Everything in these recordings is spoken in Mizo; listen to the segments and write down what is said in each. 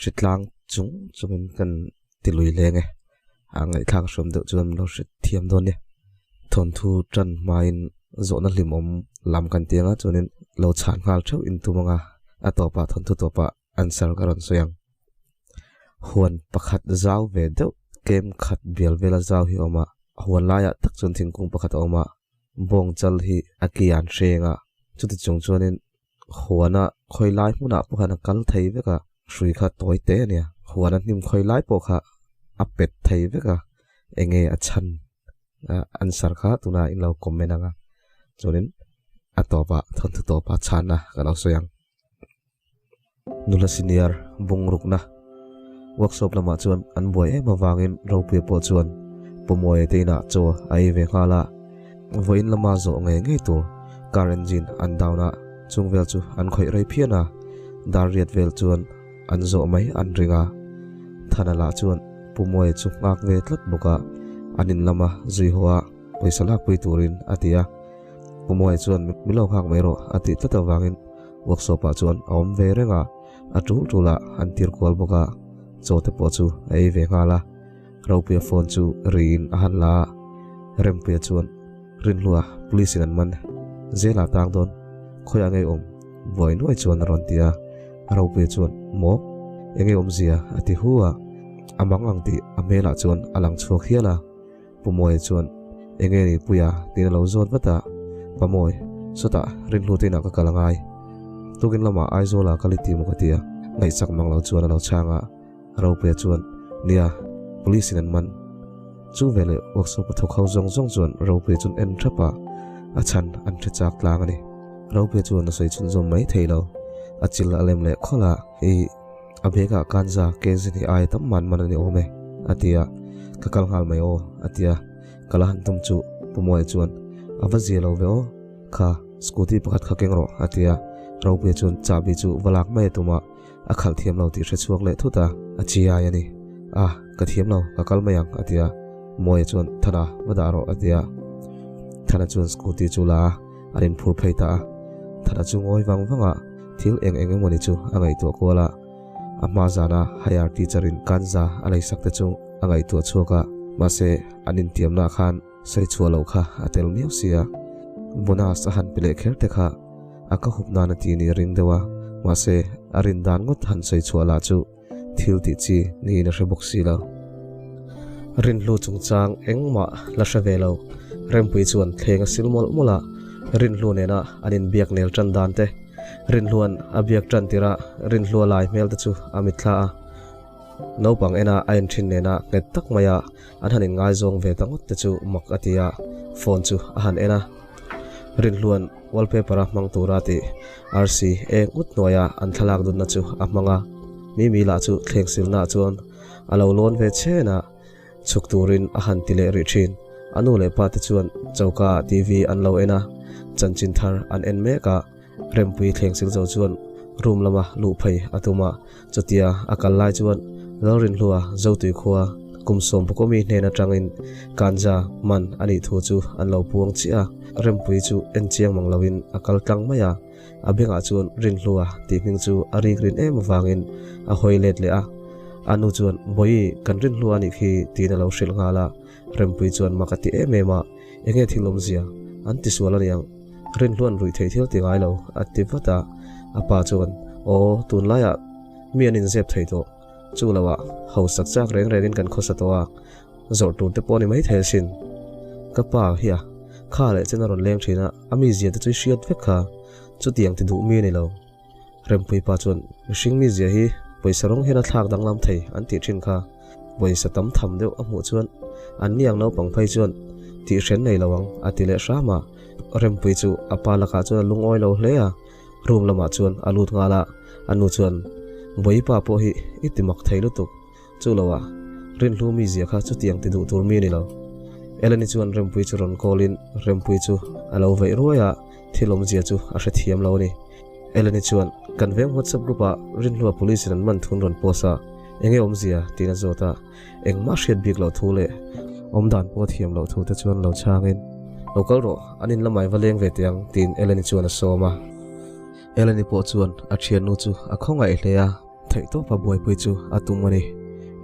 Hritlang chung chungin kan ti lui leng e. A ngaihthlak hrawm deuh chuan min lo hre thiam dawn nia. Thawnthu tan hmain zawhna hlimawm lam kan ti anga chuanin lo chhan nghal theuh in tum anga a tawpah thawnthu tawpah answer ka rawn sawi ang. Huan pakhat zau ve deuh kem khat bial vela zau hi a awm a, huan laiah tak chuan thingkung pakhat a awm a, bawng chal hi a kian hreng a, chuti chung chuanin Huana khawi lai hmunah pawh khan a kal thei vek a, hrui kha tawi te a nia. Huana hnim khawi lai pawh kha a pet thei vek a, enge a chhan answer kha tuna in lo comment ang a, chuanin a tawpah thawnthu tawpah chhanna ka lo sawi ang. Nula senior bungrukna workshop lamah chuan an buai em avangin Ropuia pawh chuan Pawmawia te inah chaw a ei ve nghal a. Vawiin lama zawh ngei ngei tur car engine an down a, chung vel chu an khawih rei phian a, dar riat vel chuan an zawh mai an ring a. Thana lah chuan Pumawia chu nghak ve tlat bawk a, an in lama zui haw a pawisa lakpui turin a ti a. Pumawia chuan min lo nghak mai rawh a tih tlat avangin workshop ah chuan a awm ve reng a, a tul tul ah an tir kual bawk a, chaw te pawh chu a ei ve nghal a. Ropuia phone chu riin a han la a, Rempuia chuan Rinhlua police in an man zel ah tang dawn, khawiah ngei awm buai nuai chuan a rawn ti a, Ropuia chuan maw enge awmzia a ti hu a, a mang ang tih a hmelah chuan a lang chhuak hial a, Pu Mawia chuan enge ni Puia tiin a lo zawt vat a, Pa Mawi, sawtah Rinhlu te inah ka kal angai, tukin lamah Aizawl ah kal i ti maw ka ti a, ngaihsak mang lo chuan a lo chhang a. Ropuia chuan, Nia, police in an man. Chu veleh workshop a thawk ho zawng zawng chuan Ropuia chuan en thap a, a chhan an hre chak tlang a ni. Ropuia chuan a sawi chhunzawm mai thei lo. A chil a lem leh khawlh a, I a bag ah kanza kg ni aia tam man man a ni awm e, a ti a. Ka kal nghal mai aw, a ti a. Ka la han tum chu Pu Mawia chuan, A va zia lo ve aw, kha scooty pakhat kha keng rawh, a ti a. Ropuia chuan chahbi chu va lak mai a tum a. A khalh thiam lo tih hre chhuak leh thut a, a chi ai a ni. A, ka thiam lo, ka kal mai ang, a ti a. Mawia chuan, Thana, va dah rawh, a ti a. Thana chuan scooty chu la a, an inphur phei ta a. Thana chu ngawi vang vang a, thil eng eng emawni chu a ngaihtuah kual a. A hma zana higher teacher in kanza a leisak te chu a ngaihtuah chhuak a, mahse an intiamna khan sawi chhuah loh kha a tel miau si a. Bonus a han pe leh kher te kha a ka hup nan a ti nih a ring deuh a, mahse a rin dan ngawt han sawi chhuah lah chu thil tih chi niin a hre bawk si lo. Rinhlu chungchang engmah la hre ve lo, Rempui chuan thleng a sil mawlh mawlh a, Rinhlu nena an inbiak nel tan dan te, Rinhlua'n a biak tan tirh a Rinhlua lai hmel te chu a mitthla a. Naupang ena a inthin nena nghet tak maia an han inngaizawng ve ta ngawt te chu mak a ti a, phone chu a han en a. Rinhlua'n wallpaper a hmang tura tih arsi eng ut hnuaia an thlalak dunna chu a hmang a, Mimi lah chu thlengsilnaah chuan a lo lawn ve chhen a, chhuk turin a han ti leh rih thin. A nu leh pa te chuan choka ah TV an lo en a, chanchin thar an en mek a, Rempui thlengsil zo chuan room lama luh phei a tum a, chutia a kal lai chuan Lalrinhlua Zotui khua kum sawmpakawmi hnen atangin Ganja man a nih thu chu an lo puang chiah a, Rempui chu en chiang mang loin a kal tlang mai a, a bengah chuan Rinhlua tih hming chu a rik rin em avangin a hawi let leh a, a nu chuan Bawihi kan Rinhlua a nih khi tiin a lo hrilh nghal a, Rempui chuan mak a ti em em a, enge thil awmzia an ti sual a niang, Rinhlua'n ruih theih thil ti ngai lo a ti vat a, a pa chuan Aw tunlaiah mi an inzep thei tawh, chu loah hausak chak reng rengin kan khawsa tawh a, zawrh tur te pawh a ni maithei asin. Ka pa hi a kha leh chen a rawn leng thin a, a mizia te chu i hriat vek kha, chutiang ti duh mi a ni lo. Rempui pa chuan mihring mizia hi pawisa rawng hian a thlak danglam thei an tih thin kha, pawisa tam tham deuh a hmuh chuan an ni ang naupang phei chuan tih hren nei lo ang a ti leh hram a. Rempui chu a pa lakah chuan a lungawi lo hle a, room lamah chuan a lut nghal a, a nu chuan Bawipa pawh hi i ti mak thei lutuk, Chu lo a, Rinhlu mizia kha chutiang ti duh tur mi a ni lo. Eleni chuan Rempui chu rawn call in Rempui chu a lo veih ruai a, thil awmzia chu a hrethiam lo a ni. Eleni chuan, Kan veng WhatsApp group ah Rinhlua police in an man thun rawn post a, enge awmzia? tiin a zawt a, engmah hriat bik loh thu leh awmdan pawh a thiam loh thu te chuan lo chhang in, Lo kal rawh, an in lamai va leng ve teh ang, tiin Eleni chuan a sawm a. Eleni pawh chuan a thiannu chu a khawngaih hle a. Theihtawpa buaipui chu a tum a ni.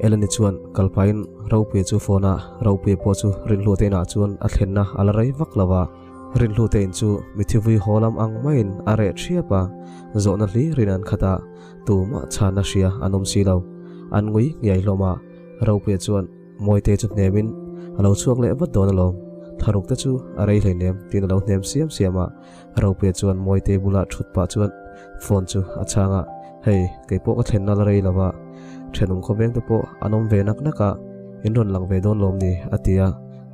Eleni chuan kalpain Ropuia chu phone a, Ropuia pawh chu Rinhlute inah chuan a thlenna a la rei vak lo a. Rinhlute in chu mithivui haw lam ang maiin a reh thiap a, zawhna hlirin an khat a, tumah chhanna hria an awm si lo. An ngui ngiai hlawm a, Ropuia chuan Mawite chu hnemin a lo chhuak leh vat dawn alawm, Tharuk te chu a rei hleinem tiin a lo hnem siam siam a. Ropuia chuan Mawite bulah thut pah chuan phone chu a chhang a, Hei, kei pawh ka thlenna la rei lo va, thenawm khawveng te pawh an awm ve nak nak a, in rawn lang ve dawn lawm ni? a ti a.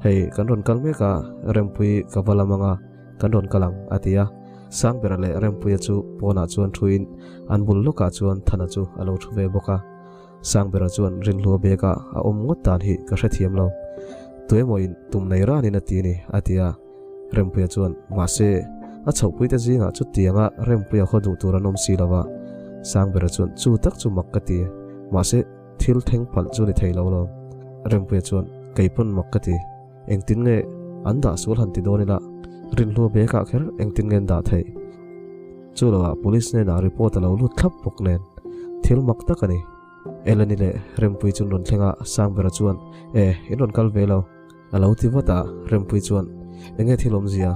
Hei, kan rawn kal mek a, Rempui ka va lam ang a, kan rawn kal ang, a ti a. Sangbera leh Rempuia chu pawnah chuan thuin an bul lawkah chuan Thana chu a lo thu ve bawk a. Sangbera chuan Rinhlua beka a awm ngawt dan hi ka hrethiam lo. Tuemawin tum nei ranin a ti a ni, a ti a. Rempuia chuan, Mahse, a chhohpuite zingah chutianga Rempuia haw duh tur an awm si lo va. Sangbera chuan, Chu tak chu mak ka ti. Mahse, thil thleng palh chu ni thei lo lo. Rempuia chuan, Kei pawn mak ka ti. Engtin nge an dah sual han ti dawn ila, Rinhlua bekah kher engtin nge an dah theih? Chu loah police hnenah report a lo lut thlap bawk nen. Thil mak tak a ni. Eleni leh Rempuii chu an rawn thleng a, Sangbera chuan, E, in rawn kal ve lo. A lo ti vat a, Rempuii chuan, Enge thil awmzia?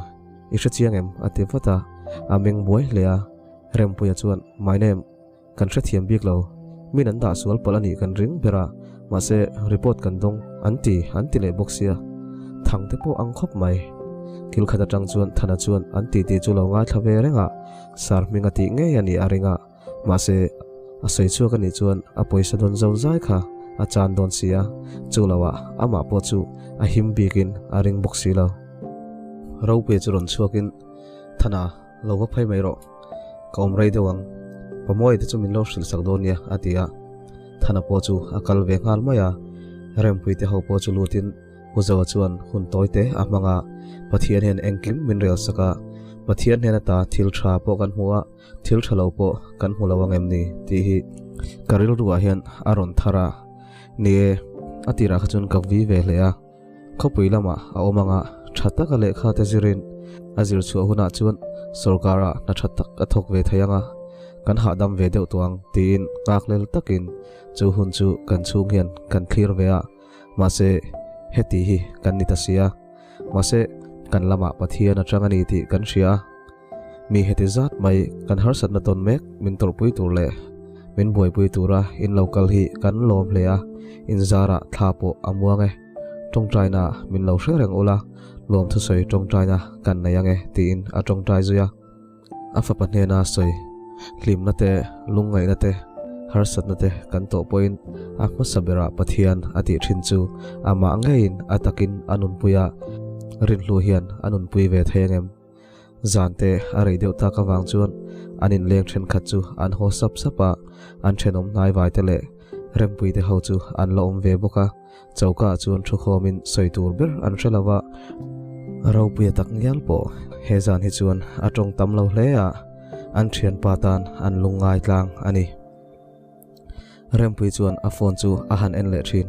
I hre chiang em? a ti vat a, a meng buai hle a. Rempuia chuan, My name, kan hrethiam bik lo. Min an dah sual palh a nih kan ring ber a, mahse report kan dawng an ti an ti leh bawk sia. Thang te pawh ang khawp mai. Thil khat atang chuan Thana chuan an titi chu lo ngaithla ve reng a, Sir hming a tih ngei a nih a ring a. Mahse, a sawi chhuak a nih chuan a pawisa dawn zo zai kha a chan dawn si a, chu loah amah pawh chu a him bikin a ring bawk si lo. Ropuia chu rawn chhuakin, Thana, lo va phei mai rawh, ka awm rei deuh ang, Pamawia te chu min lo hrilh sak dawn nia, a ti a. Thana pawh chu a kal ve nghal mai a, Rempuii te ho pawh chu lutin Pu Zoa chuan hun tawi te a hmang a, Pathian hian engkim min rel sak a, Pathian hnen ata thil tha pawh kan hmu a, Thil tha lo pawh kan hmu lo ang em ni tih hi ka rilruah hian a rawn thar a. Ni e, a tirah kha chuan ka vi ve hle a. Khawpui lamah a awm anga tha taka lehkha te zirin a zir chhuah hunah chuan sorkara hna tha tak a thawk ve thei anga kan hahdam ve deuh tawh ang tiin nghakhlel takin chu hun chu kan chhung hian kan thlir ve a. Mahse, heti hi kan ni ta si a. Mahse, kan lamah Pathian atang a ni tih kan hria a. Mi heti zat mai kan harsatna tawn mek min tawrhpui tur leh min buaipui tura in lo kal hi kan lawm hle a, in zarah thla pawh a muang e. Tawngtaina min lo hre reng ula, lawm thusawi tawngtaina kan nei ang e tiin a tawngtai zui a. A fapa hnena sawi hlimna te, lungngaihna te, harsatna te kan tawh pawhin a hmasa berah Pathian a tih thin chu amah ngeiin a takin a nunpui a, rinhlu hian a nunpui ve thei angem? Zan te a rei deuh tak avang chuan an inleng thenkhat chu an haw sap sap a, an thenawm hnaivai te leh rempui te ho chu an la awm ve bawk a, choka ah chuan thukhawmin sawi tur ber an hre lo a, Ropuia tak ngial pawh he zan hi chuan a tawng tam lo hle a, an thianpa tan an lungngai tlang a ni. Rempui chuan a phone chu a han en leh thin.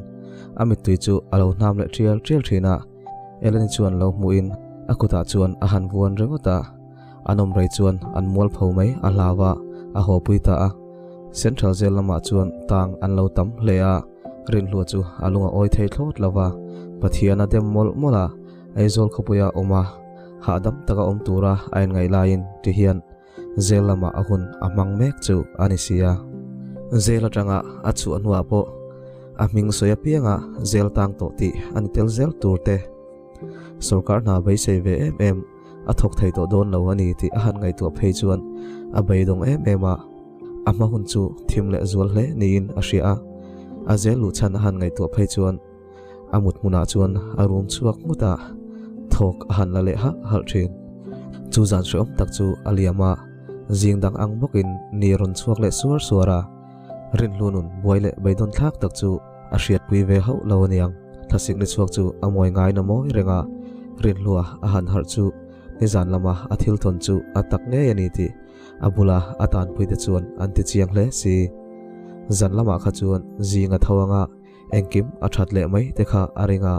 A mittui chu a lo hnam leh tial tial thin a. Eleni chuan lo hmuhin a kutah chuan a han vuan ringawt a. An awm rei chuan an mual pho mai a hlau a, a haw pui ta a. Central Jail lamah chuan tang an lo tam hle a, Rinhlua chu a lung a awi thei thlawt lo va. Pathian a dem mawlh mawlh a, Aizawl khawpuia awm a, hahdam taka awm tura a inngaih laiin ti hian Zel lamah a hun a hmang mek chu a ni si a. Zel atanga a chhuah hnuah pawh a hming sawi apianga zel tang tawh tih a ni tel zel tur te. Sorkar hna beisei ve em em a thawk thei tawh dawn lo a ni tih a han ngaihtuah phei chuan a beidawng em em a, a hma hun chu thim leh zual hle niin a hria a. A zel luh chhan a han ngaihtuah phei chuan A mut hmunah chuan a rum chhuak nghut a, thawk a han la leh halh halh thin. Chu zan hrehawm tak chu a liam a, zing dang ang bawkin ni a rawn chhuak leh suar suar a. Rinhlu nun buai leh beidawn thlak tak chu a hriatpui ve hauh lo aniang. Thlasik ni chhuak chu a mawi ngaina mawi reng a, Rinhlua a han harh chu nizan lama a thil thawn chu a tak ngei a ni tih a bula a tanpuite chuan an ti chiang hle si. Zan lamah kha chuan zing a tho anga Engkim a that leh mai te kha a ring a,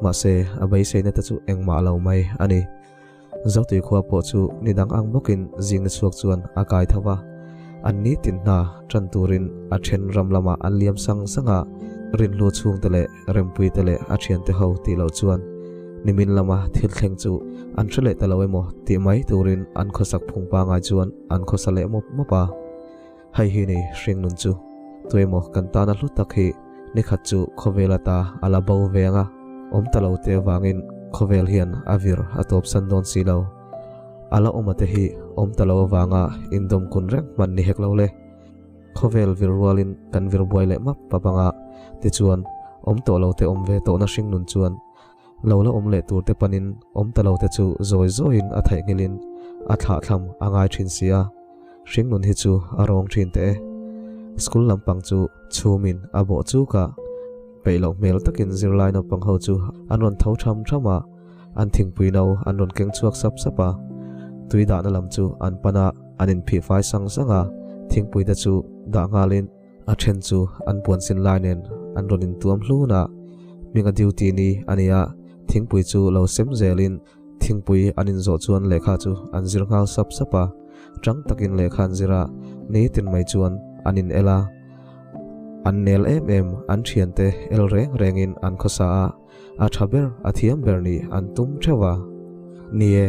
mahse a beiseina te chu engmah lo mai a ni. Zotui khua pawh chu ni dang ang bawkin zing ni chhuak chuan a kai tho va. An nitin hna tan turin a then ram lamah an liam sang sang a, rinhlu chhungte leh rempuite leh a thiante ho tih loh chuan nimin lama thil thleng chu an hre leh ta lo emaw tih mai turin an khawsak phung pangai chuan an khawsa leh mawp mawp a. Hei hi ni hringnun chu tuemaw kan tana hlu tak hi nikhat chu khawvel ata a la bo ve ang a, awm ta lo te avangin khawvel hian a vir a tawpsan dawn si lo. A la awm a te hi awm ta lo avanga indawm kun reng hman ni hek lo le. Khawvel vir rualin kan vir buai leh map pap ang a, tichuan awm tawh lo te awm ve tawhna hringnun chuan lo la awm leh tur te panin awm ta lo te chu zawi zawiin a theihnghilhin a thlahthlam a ngai thin si a, hringnun hi chu a rawng thin teh e. School lampang chu chhumin a bawh chuk a, peih loh hmel takin zirlai naupang ho chu an rawn tho tham tham a, an thingpui no an rawn keng chhuak sap sap a, tui dahna lam chu an pan a, an inphih fai sang sang a, thingpui te chu dah nghalin a then chu an puan sin lai nen an rawn intuam hlun a, hminga duty ni a ni a, thingpui chu lo sem zelin thingpui an inzawh chuan lehkha chu an zir nghal sap sap a, tang takin lehkha an zir a, nitin mai chuan an in el a, an nel em em an thiante el reng rengin an khawsa a. A tha ber, a thiam ber nih an tum theuh a. Ni e,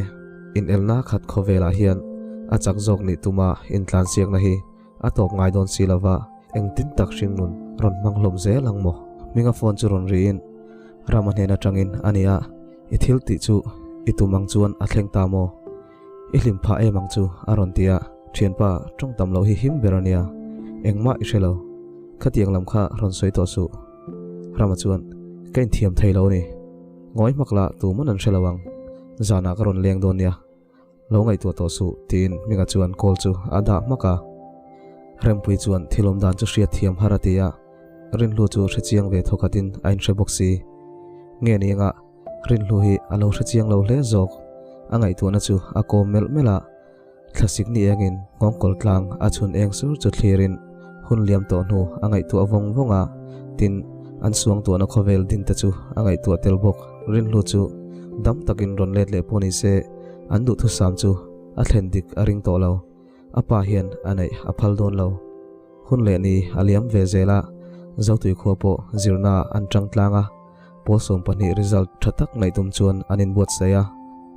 inelna khat khawvelah hian a chak zawk nih tuma intlansiakna hi a tawp ngai dawn si lova, engtin tak hringnun rawn hmang hlawm zel ang maw? Hminga phone chu rawn riin Rama hnen atangin a ni a, I thil tih chu i tum ang chuan a thleng ta maw? I hlim phah em ang chu a rawn ti a, thianpa tawng tam loh hi him ber a nia, engmah i hre lo. Khatiang lam kha rawn sawi tawh suh. Rama chuan, Ka inthiam thei lo a ni. Ngawi hmak la tuman an hre lo ang. Zanah ka rawn leng dawn nia. Lo ngaihtuah tawh suh, tiin Minga chuan call chu a dah hmak a. Rempui chuan thil awm dan chu hriat thiam har a ti a, Rinhlu chu hre chiang ve thawkhatin a inhre bawk si. Nge ni anga Rinhlu hi a lo hre chiang lo hle zawk. A ngaihtuahna chu a kawm melh melh a. Thlasik ni engin nghawngkawl tlang a chhun eng sur chu thlirin hun liam tawh hnu a ngaihtuah vawng vawng a, tin, an suangtuahna khawvel din te chu a ngaihtuah tel bawk. Rinhlu chu dam takin rawn let leh pawh ni se, an duhthusam chu a thlen dik a ring tawh lo. A pa hian a neih a phal dawn lo. Hun leh ni a liam ve zel a, Zotui khua pawh zirna an tang tlang a, pawl 12 result tha tak ngaih tum chuan an inbuatsaih a.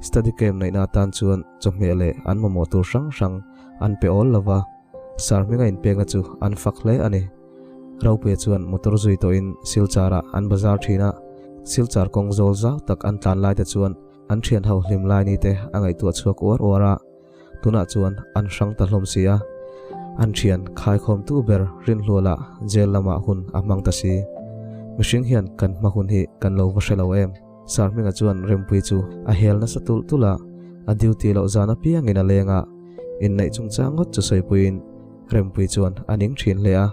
Study camp neihna atan chuan chawhmeh leh an mamawh tur hrang hrang an pe awl lo va, Sir hminga inpekna chu an fak hle a ni. Ropuia chuan motor zui tawhin Silchar-ah an bazar thin a, Silchar kawng zawl zau tak an tlan lai te chuan an thianho hlim lai ni te a ngaihtuah chhuak uar uar a. Tunah chuan an hrang ta hlawm si a, an thian khaikhawmtu ber Rinhlualah jail lamah hun a hmang ta si. Mihring hian kan hma hun hi kan lo va hre lo em? Sir Hminga chuan Rempui chu a hel nasa tulh tulh a, a duty loh zan apiangin a leng a, inneih chungchang ngawt chu sawipuiin Rempui chuan a ning thin hle a,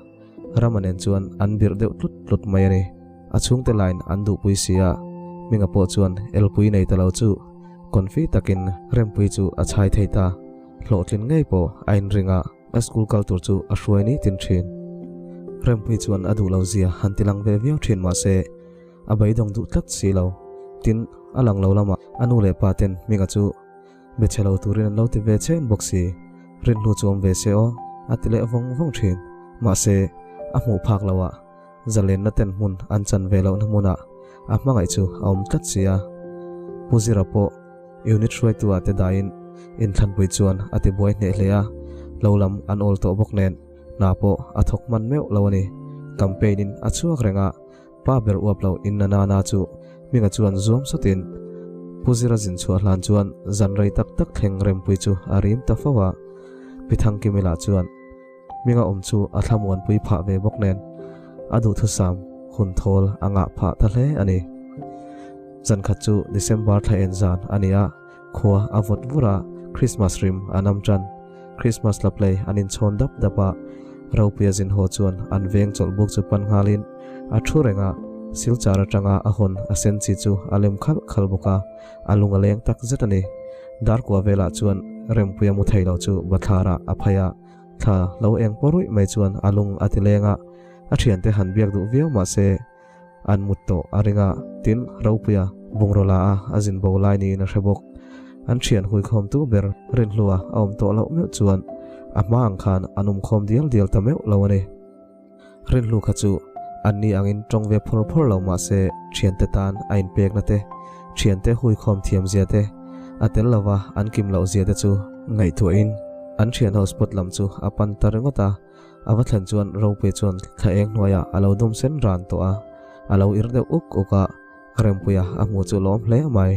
Rama nen chuan an birh deuh tlut tlut mai a ni. A chhungte line an duhpui si a, Hminga pawh chuan elpui nei ta lo chu confi takin Rempui chu a chhai thei ta. Hlawhtlin ngei pawh a inring a, a school kal tur chu a hruai ni tin thin. Rempui chuan a duh lo zia han ti lang ve viau thin mah se, a beidawng duh tlat si lo. Tin, a lang lo lamah a nu leh pa ten Hminga chu Be chhe lo turin an lo ti ve chen bawk si. Rinhlu chu awm ve se aw, a ti leh vawng vawng thin. Mahse, a hmuh phak lo ah zalenna ten hmun an chan ve lohna hmunah a hmangaih chu a awm tlat si a. Pu Zira pawh unit hruaitu ah te dahin inthlanpui chuan a ti buai hneh hle a, lo lam an awl tawh bawk nen hna pawh a thawk hman meuh lo a ni. Campaign in a chhuak reng a, Pa ber uap lo in na na na chu Hminga chuan zuam sawtin Pu Zira zin chhuah hlan chuan zan rei tak tak thleng Rempui chu a rim ta fo a. Pi Thangkimi lah chuan Hminga awm chu a thlamuanpui phah ve bawk nen a duhthusam hun thawl a ngah phah ta hle a ni. Zan khat chu December thla en zan a ni a, khua a vawt vur a, Christmas rim a nam tan. Christmas la play an inchhawn dap dap a, Ropuia zin haw chuan an veng chawlh buk chu pan nghalin a thu reng a, Silchar atanga a hawn a sen chi chu a lem khalh khalh bawk a, a lung a leng tak zet a ni. Darkua velah chuan Rempuia mu thei lo chu bathlarah a phei a, thla lo eng pawh ruih mai chuan a lung a ti leng a, a thiante han biak duh viau mah se an mut tawh a ring a, tin Ropuia bungraw la a a zin bo lai niin a hre bawk. An thian huikhawmtu ber Rinhlua a awm tawh loh meuh chuan A hma ang khan an awm khawm dial dial ta meuh lo a ni. Rinhlu kha chu anni angin tawng ve phur phur lo mah se thiante tan a inpekna te, thiante huikhawm thiam zia te, a tel lova an kim loh zia te chu ngaihtuahin an thianho spot lam chu a pan ta ringawt a. A va thlen chuan Ropui chuan thla eng hnuaiah a lo dum sen ran tawh a, a lo ir deuh uk uk a, Rempuia a hmuh chu lawm hle mai.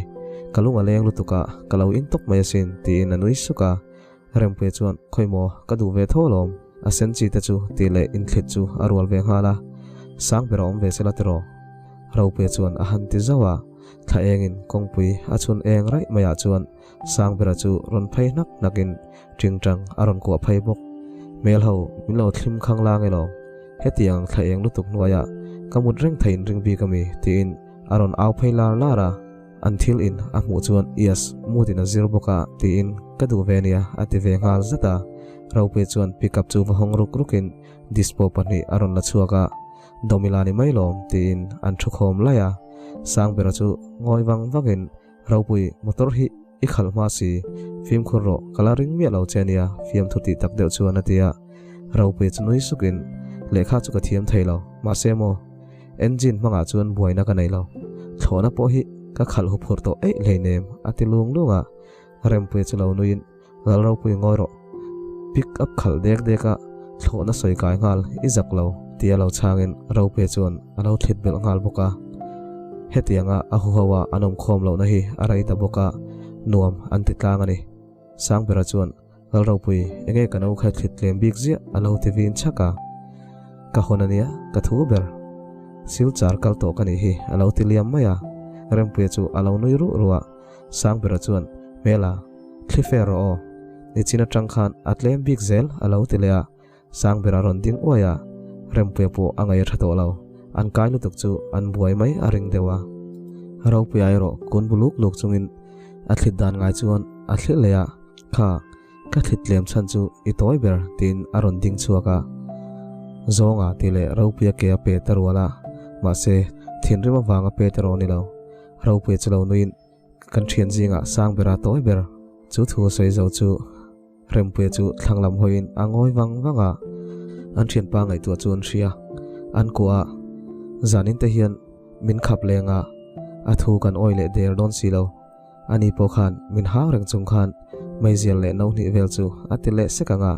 Ka lung a leng lutuk a, ka lo in tawp mai asin, tiin a nui suk a. Rempuia chuan, Khawi maw, ka duh ve tho alawm, a sen chi te chu tih leh inthlit chu a rual ve nghal a, sang ber a awm ve sela tiraw? Ropuia chuan a han ti zauh a, thla engin kawngpui a chhun eng raih maiah chuan Sangbera chu rawn phei hnak hnakin tingtang a rawn kuah phei bawk. Hmel ho min lo thlim khang lang elaw? Hetiang thla eng lutuk hnuaiah ka mut reng theiin ring bik ami? tiin a rawn au phei lar lar a. An thil in a hmuh chuan Yes, mutin a zir bawk a tiin ka duh ve nia a ti ve nghal zat a. Ropuia chuan pickup chu va hawng ruk rukin dispo pahnih a rawn la chhuak a. Dawmila ni mai lawm tiin an thu khawm laih a. Sangbera chu ngawi vang vangin Ropui, motor hi i khalh hma si, fimkhur rawh, ka la ring miah lo che ania, fiamthu tih tak deuh chuan a ti a. Ropui chu nui sukin, Lehkha chu ka thiam thei lo, mahse maw, engine hmangah chuan buaina ka nei lo, thlawhna pawh hi ka khalh huphurh tawh eih hleinem, a ti lung lung a. Rempuia chu lo nuiin, Lal Ropui ngawi rawh, pick up khalh dek dek a, thlawhna sawi kai nghal i zak lo tia lo chhangin Ropuia chuan a lo thlit belh nghal bawk a. Hetianga a huho a an awm khawm lohna hi a rei ta bawk a, nuam an ti tlang a ni. Sangbera chuan, Lal Ropui, enge ka no kha thlit tlem bik ziah a lo ti vin chhak a. Ka hawn ania, ka thu ber. Silchar kal tawh ka nih hi a lo ti liam mai a. Rempuia chu a lo nui ruh ruh a. Sangbera chuan, Hmela, thli fer rawh aw. Nichin atang khan a tlem bik zel a lo ti leh a, Sangbera rawn ding uai a, Rempuia pawh a ngaih a tha tawh lo. An kai lutuk chu an buai mai a ring deuh a. Ropuia erawh kun bu luk luk chungin a thlit dan ngai chuan a thli leh a, Kha, ka thlit tlem chhan chu i tawi ber tiin a rawn ding chhuak a. Zawnga tih leh Ropuia ke a pe ta rual a, mahse thinrim avanga pe ta rawh ni lo. Ropuia chu lo nuiin kan thian zingah sang bera tawi ber chu thu a sawi zo chu Rempuia chu thlang lam hawiin a ngawi vang vang a, an thianpa ngaihtuah chu an hria. An kuah a, zanin te hian min khap leng a, a thu kan awi leh der dawn si lo. Ani pawh khan min hau reng chung khan meizial leh no hnih vel chu a ti leh sek ang a,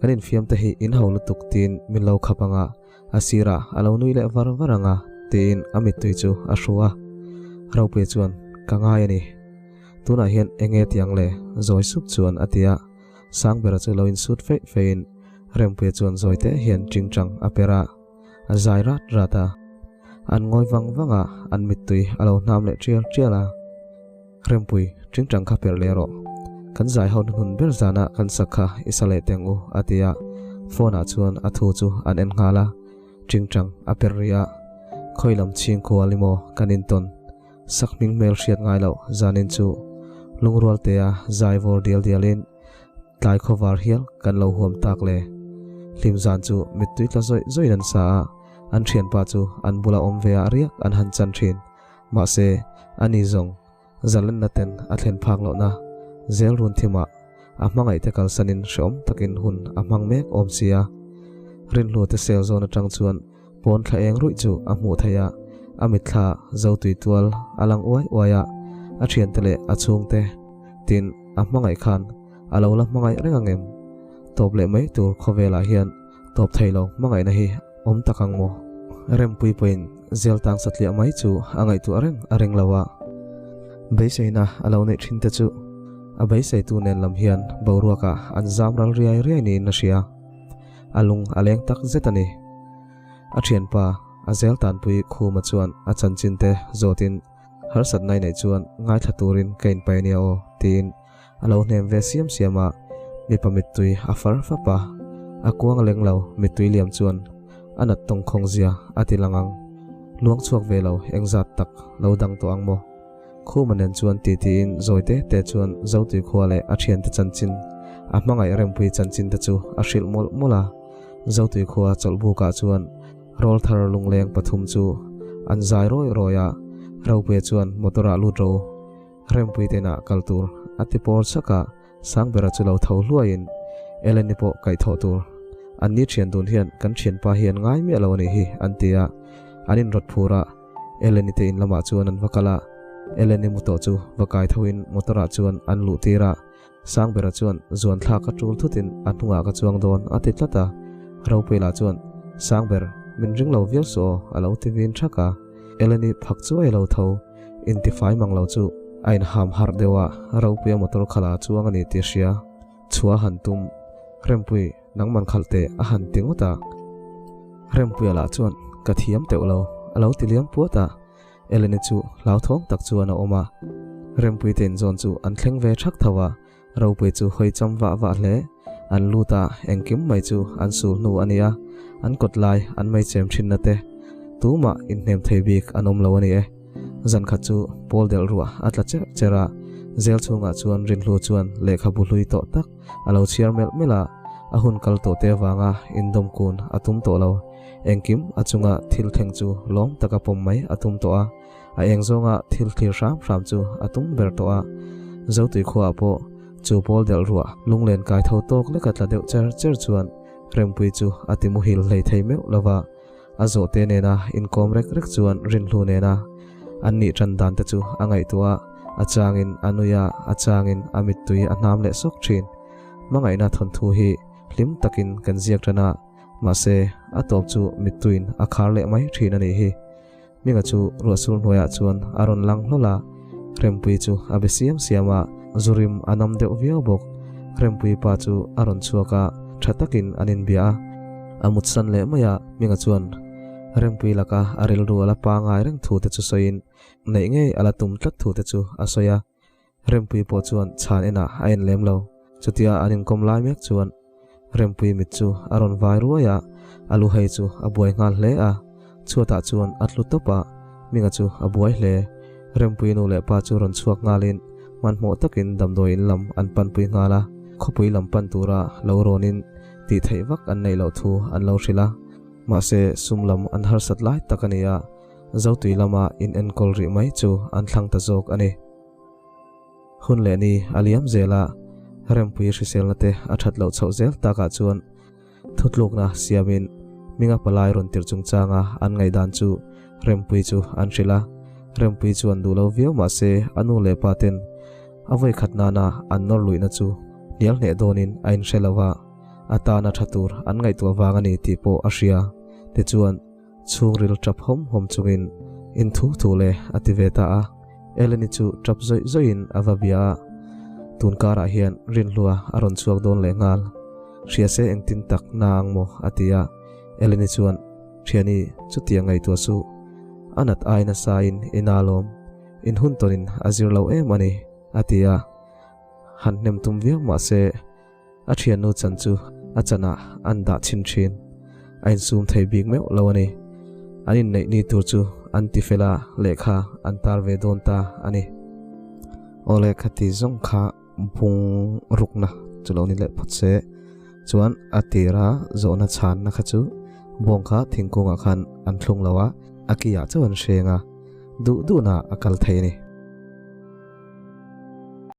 kan infiam te hi in ho lutuk tiin min lo khap ang a, A sirah a lo nui leh var var ang a, tiin a mittui chu a hru a. Ropuia chuan, Ka ngai a ni. Tunah hian eng nge ti ang le? Zawi sup chuan a ti a. Sangbera chu lo insut feih feihin Rempuia chuan zawi teh hian tingtang a per a, a zai rat rat a. An ngawi vang vang a, an mittui a lo hnam leh tial tial a. Rempui, tingtang kha per leh rawh. Kan zai ho hnuhnun ber zana kan sak kha i sa leh teng u, a ti a. Phone ah chuan a thu chu an en nghal a. Tingtang a per rih a. Khawi lam chhing kual i maw kan intawn? Sak hming hmel hriat ngai loh zanin chu lungrual tea zai vawr dial dialin tlai khawvar hial kan lo huam tak le. Hlim zan chu mittui tla zawih zawih in an sa a, an thianpa chu an bula awm ve ah riak an han chan thin. Mahse, ani zawng zalenna ten a thlen phak lohna zel run thimah a hmangaihte kalsanin hreawm takin hun a hmang mek awm si a. Rinhlu te sel zawn atang chuan pawn thla eng ruih chu a hmuh theih a, a mitthla zo tui tual a lang uai uai a, a thiante leh a chhungte tin a hmangaih khan a lo la hmangaih reng ang em? Tawp leh mai tur khawvelah hian tawp thei lo hmangaihna hi awm tak ang maw? Rempui pawhin zel tang satliah mai chu a ngaihtuah reng a ring lo a, beiseina a lo neih thin te chu a beiseitu nen lam hian boruakah an zam ral riai riai niin a hria. A lung a leng tak zet a ni. A thianpa a zel tanpui Khuma chuan a chanchin te zawtin harsatna i neih chuan ngaithla turin ka inpai ania aw tiin A lo hnem ve siam siam a, mipa mittui a far fap a, a kuang leng lo mittui liam chuan a nat tawng khawng zia a ti lang ang. Luang chhuak ve lo engzat tak lo dang tawh ang maw? Khuma nen chuan ti tiin zawi te te chuan Zotui khua leh a thiante chanchin, a hmangaih rempui chanchin te chu a hrilh mawlh mawlh a. Zotui khua chawlhbukah chuan Rawlthar lungleng pathum chu an zai rawi rawi a, Ropuia chuan motor ah lut ro. Rempui te inah kal tur a ti pawr chak a, Sangbera chu lo tho hluaiin, Ellen-i pawh kaihthawh tur. Anni thian dun hian kan thianpa hi an ngai miah lo a nih hi, an ti a. An inrawt phur a, Ellen-i te in lamah chuan an va kal a. Ellen-i mu tawh chu va kai thoin motor-ah chuan an luh tir a. Sangbera chuan zuan thlak a tul thutin a hnungah ka chuang dawn a ti tlat a. Ropuila chuan, Sangber, min ring lo viau suh aw, a lo ti vin thak a. Ellen-i phak chuai a lo tho. Intifai mang lo chu a inham harh deuh a, Ropuia motor khala a chuang a ni tih a hria. Chhuah a han tum. Rempui, nangman khalh teh a han ti ngawt a. Rempuia lah chuan, Ka thiam teuh lo, a lo ti liam puat a. Eleni chu hlauthawng tak chuan a awm a. Rempui te inzawn chu an thleng ve thak tho a, Ropui chu hawi cham vah vah hle. An lut a, engkim mai chu an sul hnu a ni a, an kawt lai an mei chem thinna te tumah inhnem thei bik an awm lo a ni e. Zan khat chu pawl delh ruah a tla cherh cherh a, zel chhungah chuan Rinhlu chuan lehkhabu hlui tawh tak a lo chhiar melh melh a, a hun kal tawh te avanga indawm kun a tum tawh lo. Engkim a chunga thil thleng chu lawm taka pawm mai a tum tawh a, a eng zawnga thil thlir hram hram chu a tum ber tawh a. Zotui khuaah pawh chu pawl delh ruah lunglen kai tho tawk leka tla deuh cher cher chuan Rempui chu a ti muhil hlei thei meuh lo va. A zawhte nena inkawm rek rek chuan Rinhlu nena an nih tan dan te chu a ngaihtuah a, a changin a nui a, a changin a mittui a hnam leh sawk thin. Hmangaihna thawnthu hi hlim takin kan ziak tan a, mahse a tawp chu mittuiin a khar leh mai thin a nih hi. Hminga chu ruahsur hnuaiah chuan a rawn lang hlawl a, Rempui chu a be siam siam a, Zurim a nam deuh viau bawk. Rempui pa chu a rawn chhuak a, tha takin an inbia a. A mutsan leh mai a, Hminga chuan Rempui laka a rilru a la pangai reng thu te chu sawiin neih ngei a la tum tlat thu te chu a sawi a. Rempui pawh chuan chhan enah a en lem lo. Chutia an inkawm lai mek chuan Rempui mit chu a rawn vai ruai a, a lu hei chu a buai nghal hle a. Chhuatah chuan a tlu tawp a, Minga chu a buai hle. Rempui nu leh pa chu rawn chhuak nghalin hmanhmawh takin damdawi in lam an panpui nghal a, khawpui lam pan tura lo rawnin tih theih vak an neih loh thu an lo hrilh a. Mahse sum lam an harsat lai tak a ni a. Zotui lama in enkawl rih mai chu an thlang ta zawk a ni. Hun leh ni a liam zel a, Rempui hriselna te a that loh chhoh zel takah chuan thutlukna siamin Hminga palai rawn tirh chungchanga an ngaihdan chu Rempui chu an hrilh a. Rempui chuan duh lo viau mah se a nu leh pa ten a vawikhat nana an nawr luihna chu hnial hneh dawnin a inhre lo a, a tana tha tur an ngaihtuah vang a ni tih pawh a hria. Tichuan. Chhungril tap hawm hawm chungin in thu thu le a ti ve ta a. Eleni chu tap zawih zawihin a va bia a. Tun karah hian Rinhlua a rawn chhuak dawn leh nghal. Hria se engtin tak na ang maw a ti a. Eleni chuan, Thiani, chutiang ngaihtuah suh. A nat ai nasa in i na lawm. In hun tawnin a zir lo em a ni, a ti a. Han hnem tum viau mah se, A thiannu chan chu a chanah an dah chhin thin. A insum thei bik meuh lo a ni. An inneih ni tur chu an ti fel a, lehkha an tar ve dawn ta a ni. Aw lehkha ti zawng kha bung rukna chu lo ni leh phawt se. Chuan a tira zawhna chhanna kha chu bawng kha thingkungah khan an thlung lo a, a ki ah chauh an hreng a, duh duhna a kal thei a ni.